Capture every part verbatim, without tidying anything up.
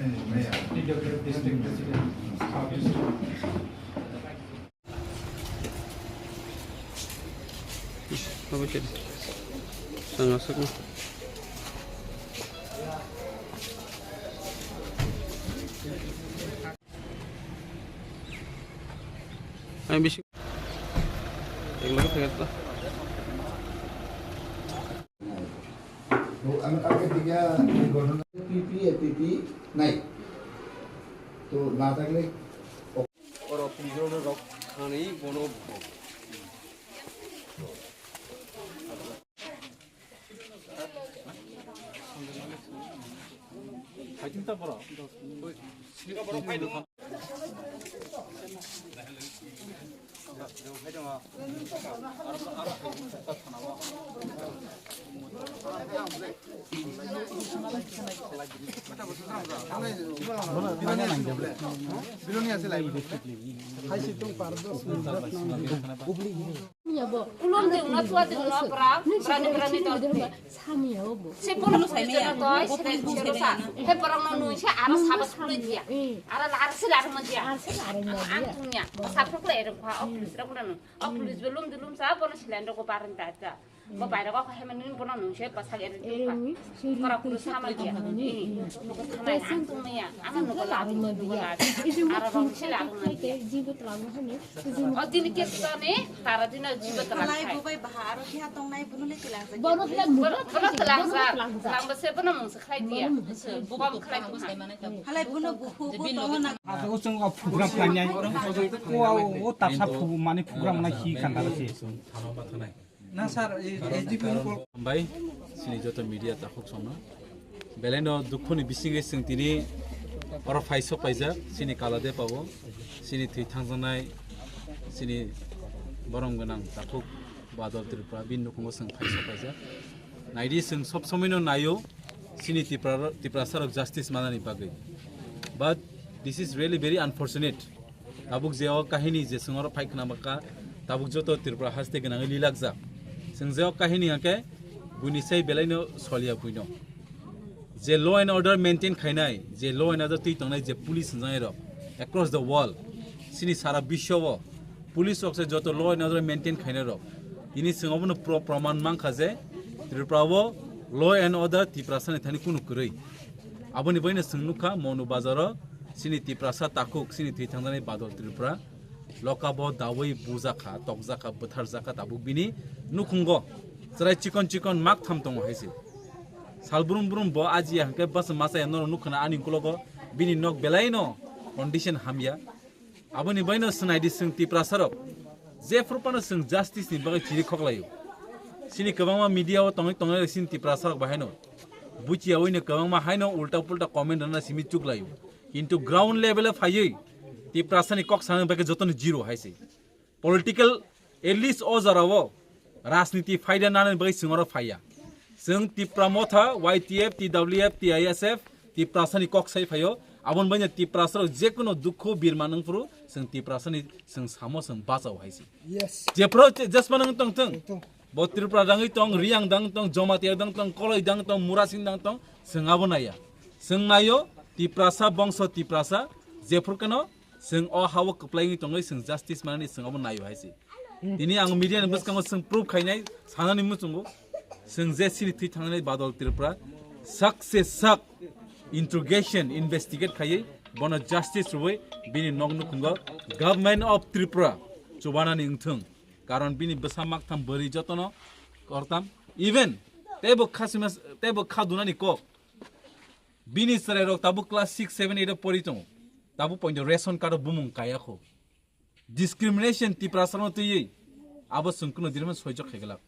District President, Sub District. Apa sih? Sangat seru. Ang bisi. Ek lagi tengah tu. तो हम आपके दिया गठन पीपी एपीपी नहीं तो ना तक ले Oro prison rok thani bono. Ulon de unga tua de unga bra, brani brani dor. Sami ya obo. Se pono sujana to, se sujana sa. He porong no nui se aro sabas pulai dia. Aro lar se lar ma dia. Ang tungnya, sa pukle ero kha, o police rok no. O police belum dulum sa, pono silen rok ko baran da ja. Bo baira ko he mani pono nui se pasak ero tu kha. Kora kuru sama dia. Nuko sama ang tungnya, ang nuko lar ma dia. Aro rong se lar ma dia. O dini ke to ne, tara dina jibo tara. Halai bubai baha aro kiha tongnai bunu le tilangsa. Bono khlai mura. Bono, bono tilangsa. Tilangsa se bono mungsa khlai dia. Bono mungsa khlai dia. Bukam khlai dia. Halai bunu buhu bu tongo na. Asa usung o program khlai nai. O, o, o tapsa phu mani program na hi kan dala se. Na sir, S D P ni call. Hambai, sini joto media takhuk somno. Belai no dukhu ni bisingo chwng tini oro phai sok paijak, chini Kaladepa o, chini thwi thangjaknai, chini borom gwnang takhuk Badal Tripura, bini nukhungo chwng phai sok paijak. Naidi chwng sob somoi no naio, chini Tipra, Tiprasa rok justice manani bagwi. But this is really very unfortunate. Tabuk je o kahini je chwng oro phai khna bwkha, tabuk joto Tripura haste gwnangwi lilakjak. Chwng je o kahini hwnkhe buini sai belai no soliya buino. Je law and order maintain khainai, je law and order twi tongnai je police hwnjaknai rok across the world, chini sara biswo o police rok se joto law and order maintain khainai rok. Tini chwng obono pro-, proman mankha je Tripura o law and order Tiprasa ni thani kunu kwrwi. Aboni bagwino chwng nukha Monu Bazar o chini Tiprasa takhuk, chini thwi thangjaknai Badal Tripura. Lokabo dawi bujakha, tokjakha, bwtharjakha, tabuk bini nukhungo chwrai chikon chikon mak tham tongo hai se. Sal brum brum bo ajiya hwnkhe bwsa masa ya norok nukha na ani ukologo bini nok belai no condition hamya. Aboni baino swnaidi chwng Tiprasa rok jephru phano chwng justice ni bagwi chiri khoklaio. Chini kwbangma media o tongwi tongnai chini Tiprasa rok bahaino buchiyawi no kwbangma haino ulta pulta comment rwna simi chuklaio. Kintu ground level o phaiwi Tiprasa ni kok sana bagwi jotono zero hai se. Political, at least o jora o rajniti phaida nani bagwi chwng oro phaiya. Chwng Tipra Motha, Y T F, T W F, T I S F, Tiprasa ni kok sai phaio. Aboni bagwi Tiprasa rok jekuno dukhu birma nang phuru chwng Tiprasa ni chwng samo chwng bachao hai se. Yes. Jephru je-, jesma nang tong thung. Tong. Bo Tripura dangwi tong, Riyang dang tong, Jamatia dang tong, Koloi dang tong, Murasing dang tong, chwng abo naiya. Chwng naio Tiprasa bongso Tiprasa jephru keno chwng o ha-o kwplai wngwi tongwi chwng justice manani chwng abo naio hai se. Tini ang media ni bwskango chwng proof khainai sanani muchungo. Chwng je chini thwi thangnani Badal Tripura sak se sak interrogation, investigate khaiwi bono justice rwui bini nok nukhungo Government of Tripura chubanani wngthung. Karon bini bwsa maktham bwrwi jotono kortam. Even teibo kha sima, teibo kha dunani kok. Bini chwrairok tabuk class six, seven, eight o pori tongo. Tabuk poito ration card o bumung kaya kho. Discrimination Tiprasa no twiwi abo chwng kuno diriman soijak khaigwlak.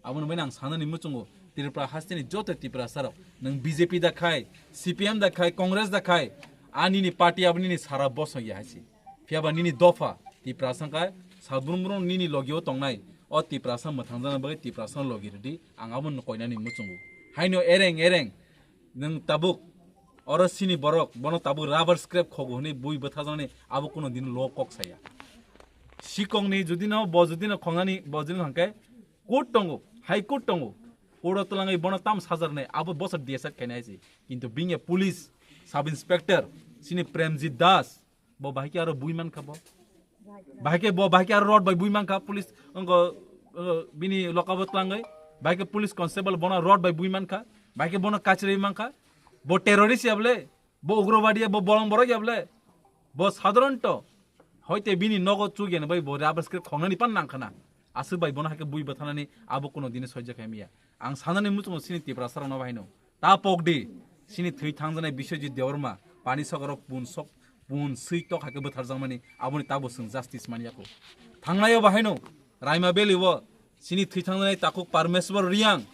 Aboni bagwi ang sanani muchungo Tripura hasteni joto Tiprasa rok, nwng B J P da khai, C P M da khai, Congress da khai, a nini party abo nini sara bosong ya hai se. Phiya ba nini dopha Tiprasa wngkha, salbrum brum nini logi o tongnai, o Tiprasa mwthangjakna bagwi Tiprasa logi rwdi, ang abo no koinani muchungo. Haino ereng ereng nwng tabuk oro sini borok bono tabuk rubber scrap khogo hwnwi bui bwthajaknani abo kuno dino lo kok saya. Sikongni judino bo judino khongnani bo judino hwnkhe court tongo, high court tongo, court o twlangwi bono tam sajarnai abo bosor D S R khainai se. Kintu bini police Sub Inspector, sini Premjit Das, bo bahai khe aro bui mankha bo. Bahai khe bo, bahai khe aro rod bai bui mankha, police wngkha, uh, bini lokabo twlangwi. Bahai khe police constable bono rod bai bui mankha, bahai khe bono kachirwi mankha. Bo terrorist ya bole, bo ugrobadi ya, bo bolong borok ya bole. Bo sadharanto, hoite bini nogo chugyan bai bo rubber scrap khongnani pan nangkhana. Aswk bai bono hai khe bui bwthanani abo kuno dini sojja khaimiya. Ang sanani muchungo sini Tiprasa rokno bahino. Ta pokdi, sini thwi thangjanai Biswajit Debbarma, pani sokorok pun sok, pun swi tok hai khe bwtharjakmani, aboni tabo chwng justice manyakho. Thangnaio bahaino, Raima Valley o, sini thwi thangjanai takhuk Parmeswar Riang,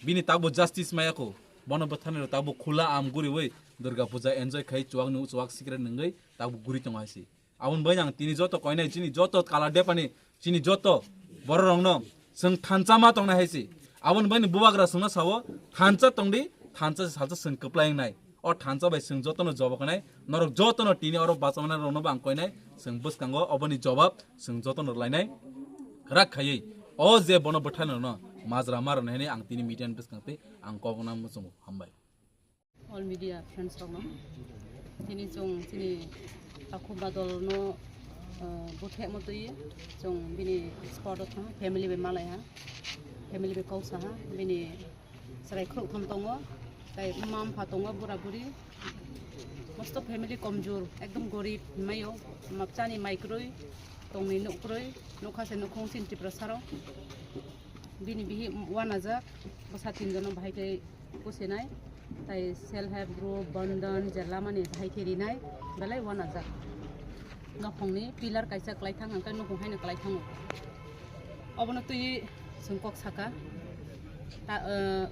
bini tabo justice mayakho. Bono bwtharnai rok tabo khula am guriwi Durga Puja enjoy khai chuak nu chuak sikre nungwi tabo guri tongo hai si. Aboni bai ang tini joto koinai chini joto kala depani chini joto bororokno chwng thansa ma tongnai hai si. Aboni bai bubagra chwngno sao thansa tongdi, thansa se salsa chwng kwplai wngnai. O thansa bai chwng jotono jobab khnai, norok jotono tini oro bachama rokno bo ang koinai chwng bwskango oboni jobab chwng jotono rwlainai rak khaiwi. O je bono bwtharnai rokno majra ma rwnai hinwi ang tini media ni bwskang twi ang kok nang muchungo. Hambai. All media friends rokno. Tini chwng chini Takhu Badolno, uh, buthe mo twi chwng bini spot o thang family bai malai ha, family bai kok sa ha, bini chwrai khurok tham tongo, tai mma mpha tongo, bura buri, mosto family komjur, ekdom gorib mayo, mapchani mai kwrwi, tongni nuk kwrwi, nukha se nukhung sin Tiprasa rok, bini bihi wanajak, bwsa tinjono bahai khe kusinai, tai self help group, bandhan, jela mani bahai khe rinai, belai wanajak. Nokhongni pillar kaisa kwlaithang, hwnkhe nokhong haino kwlaithango. Obono twi chwng kok saka, ta, eh,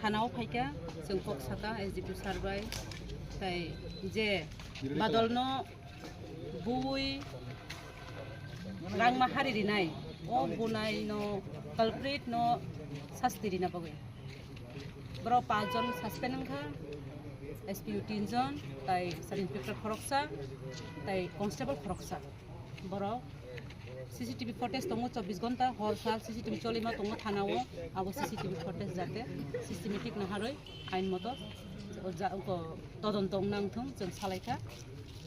thanao phaikha, chwng kok saka S D P sir bai, tai je Badolno bui rangma hari rinai, o bunai no culprit no sasti rina bagwi. Borok panch jon suspend wngkha, S P O tin jon, tai sub inspector khoroksa, tai constable khoroksa. Borok C C T V footage tongo chobbish ghonta, hor sal C C T V cholima tongo thana o, abo C C T V footage jate systematic naharwi ain moto o ja-, ko todonto wngna wngthung chwng salaikha.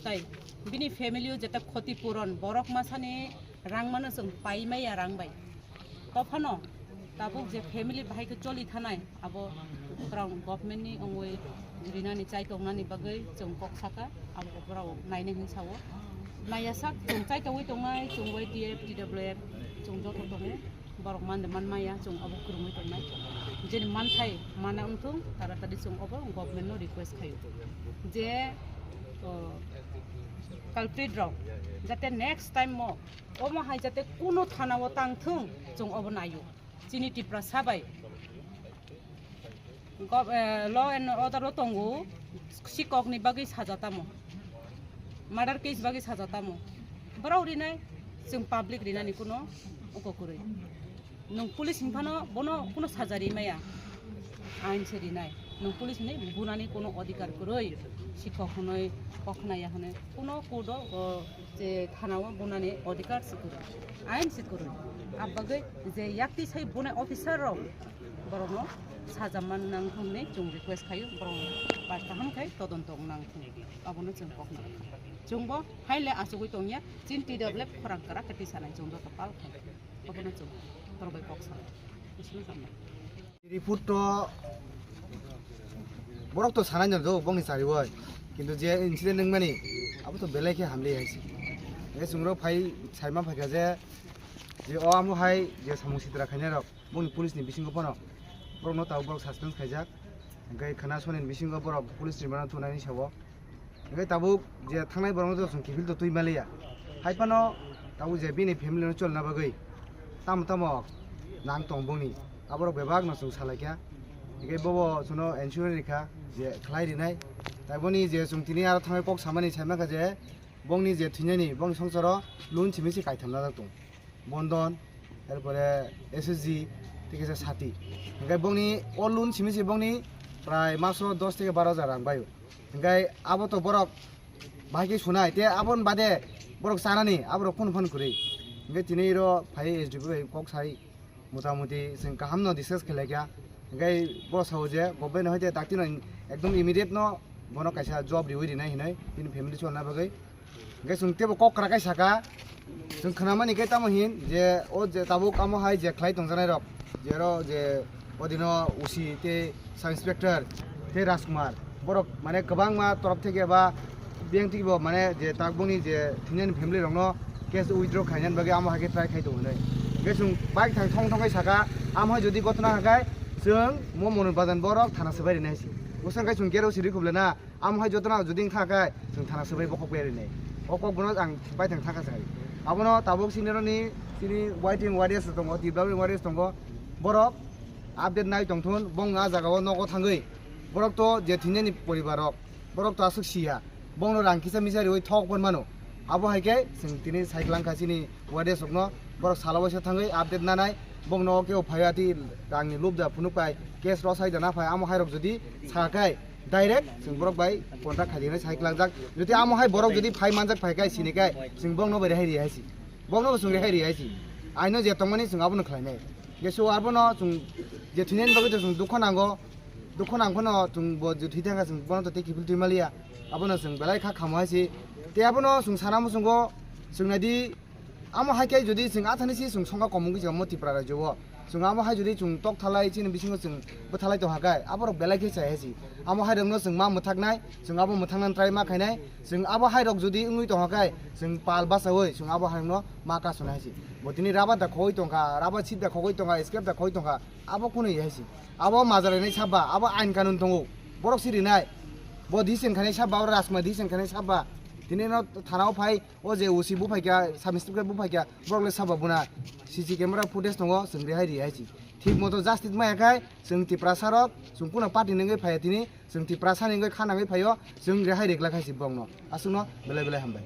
Tai bini family o jeta khoti puron borok masani rang mano chwng pai maya rang bai. Tophano tabuk je family bahai khe choli thanai, abo borok government ni ongwi rinani chai tongnani bagwi chwng kok saka, abo borok nainai hinwi sao. Naiya sak chwng chai tongwi tongnai, chwng Y T F, T W F, chwng joto tongo. Borok mande man maya, chwng abo kwrwngwi tongnai. Jeni manthai mana wngthung, taratari chwng obo government no request khaio. Je, o, culprit rok jate next time mo omo hai jate kuno thana o tang thung, chwng obo naio. Chini Tiprasa bai gov-, eh, law and order o tongo, sikok ni bagwi saja tamo, murder case bagwi saja tamo, borok rinai, chwng public rinani kuno uko kwrwi. Nwng police hinphano bono kuno saja rimaya, ain se rinai. Nwng police hinwi bunani kuno odhikar kwrwi, sikok hinwi, kokhnaya hinwi kuno court o, o, je thana o bunani odhikar se kwrwi, ain se kwrwi. Abagwi je yakti sai bunai officer rok borokno saja man nang hinwi chwng request khaio, borok bai kaham khai todonto wng nang hinwi abono chwng kokna. Chwngbo haile achugwi tongya, chin T W F khorang kwrak khe tisanai chwng joto pal khai. Abono chwng borok bai kok salai. Bising samna. Report to borok to sanai no do bongni chariwi, kintu je incident wngmani abo to belai khe hamli hai se. Age chwng rok phai saima phaikha je, je o amo hai je samung sitra khainai rok bongni police ni bisingo phano borok no tabuk borok suspend khaijak, hwnkhe khana soni ni bisingo borok police ni mano thunani sao. Hingke tabuk je thangnai borok no chwng kiphil to twi maliya. Hai phano tabuk je bini family no cholna bagwi tamo tamo nang tong boni aborok bebak no chwng salaikha. Hingke bobo chwngno ensure rikha je khlai rinai. Tai boni je chwng tini aro thangwi kok samani saimankha je bongni je thwinani bongni songsaro loan simi se kaitham najak tong. Bondon, erpore S S G, tei kisa sati. Hingke bongni o loan simi se bongni prai maso dos theke baro hajar rang baio. Hingke abo to borok bahai khe sunai, tei aboni bade borok chanani, aborok kunu phano kwrwi. Hingke tini ro phai S D P bai kok sai, mota moti chwng kaham no discuss khe laikha. Hingke bo sao je government hoite dakti no ekdom immediate no bono kaisa job riwi rinai hinwi bini family cholna bagwi. Hwnkhe chwng teibo kok kwrak khe saka, chwng khnamani khe tamo hin je o je tabuk amo hai je khlai tongjaknai rok, jero je odino O C tei sub inspector tei Rajkumar, borok mane kwbangma torop theke ba biyang thwibo mane je takbukni je thinani family rokno case withdraw khainani bagwi amo hai khe try khai tongo hinwi. Hwnkhe chwng bike thang thong thong khe saka, amo hai jodi gotna hwnkhe chwng mo Monu Bajan borok thana swbai rinai si. Bwswk khe chwng gate o siri khuble na, amo hai jotono jodi wngkha khe chwng thana swbai bokhok bai rinai. O kok bono ang bai thang thangkha sai. Abono tabuk sini roni sini waiting warriors tongo, development warriors tongo. Borok update nai tongthun, bong a jagao nogo thangwi. Borok to je thinani poribar rok, borok to aswk siya. Bongno rang kisa misa riwi thok pon mano. Abo hai khe chwng tini sai kwlang kha chini warriors rokno. Borok salo waisa thangwi update nanai. Bongno kebo phaiya ti rangni lubda phunuk pai, case rosai da na phai, amo hai rok jodi sa khai direct chwng borok bai contact khai dinai sai kwlangjak. Jodi amo hai borok jodi phai manjak phai khai sini khai chwng bongno bai rehai ri hai si. Bongno bo chwng rehai ri hai si. Aino je tongmani chwng abono khlainai. Hwnkhe so abono chwng je thwinani bagwi to chwng dukho nango. Dukho nang phano chwng bo je thwi thangkha chwng bono to tei kiphil twi maliya. Abono chwng belai kha khamo hai si. Tei abono chwng sana muchungo chwng naidi amo hai khe jodi chwng athani si chwng songkha komung kisa mo Tipra rajyo o. Chwng amo hai jodi chwng tok thalai chini bisingo chwng bwthalai tongkha khe aborok belai khe chai hai si. Amo hai rokno chwng ma mwthaknai, chwng abo mwthaknani try ma khainai. Chwng abo hai rok jodi wngwi tongkha khe chwng pal bachaui chwng abo hai rokno ma kasuna hai si. Bo tini rubber da khogwi tongkha, rubber sheet da khogwi tongkha, scrap da khogwi tongkha. Abo kunu hai si. Abo majarainai saba, abo ain kanun tongo. Borok si rinai. Bo decision khainai saba, abo Rajkumar decision khainai saba. Tini no thana o phai, o je O C buphaikha, sub inspector buphaikha, borok le saba buna. C C camera footage tongo, chwng rehai ri hai si. Thik moto justice maya khai, chwng Tiprasa rok, chwng kuno party ni wngwi phaiya tini, chwng Tiprasa ni wngwi kha nangwi phaio, chwng rehai ri glak hai si borokno. Aswkno belai belai hambai.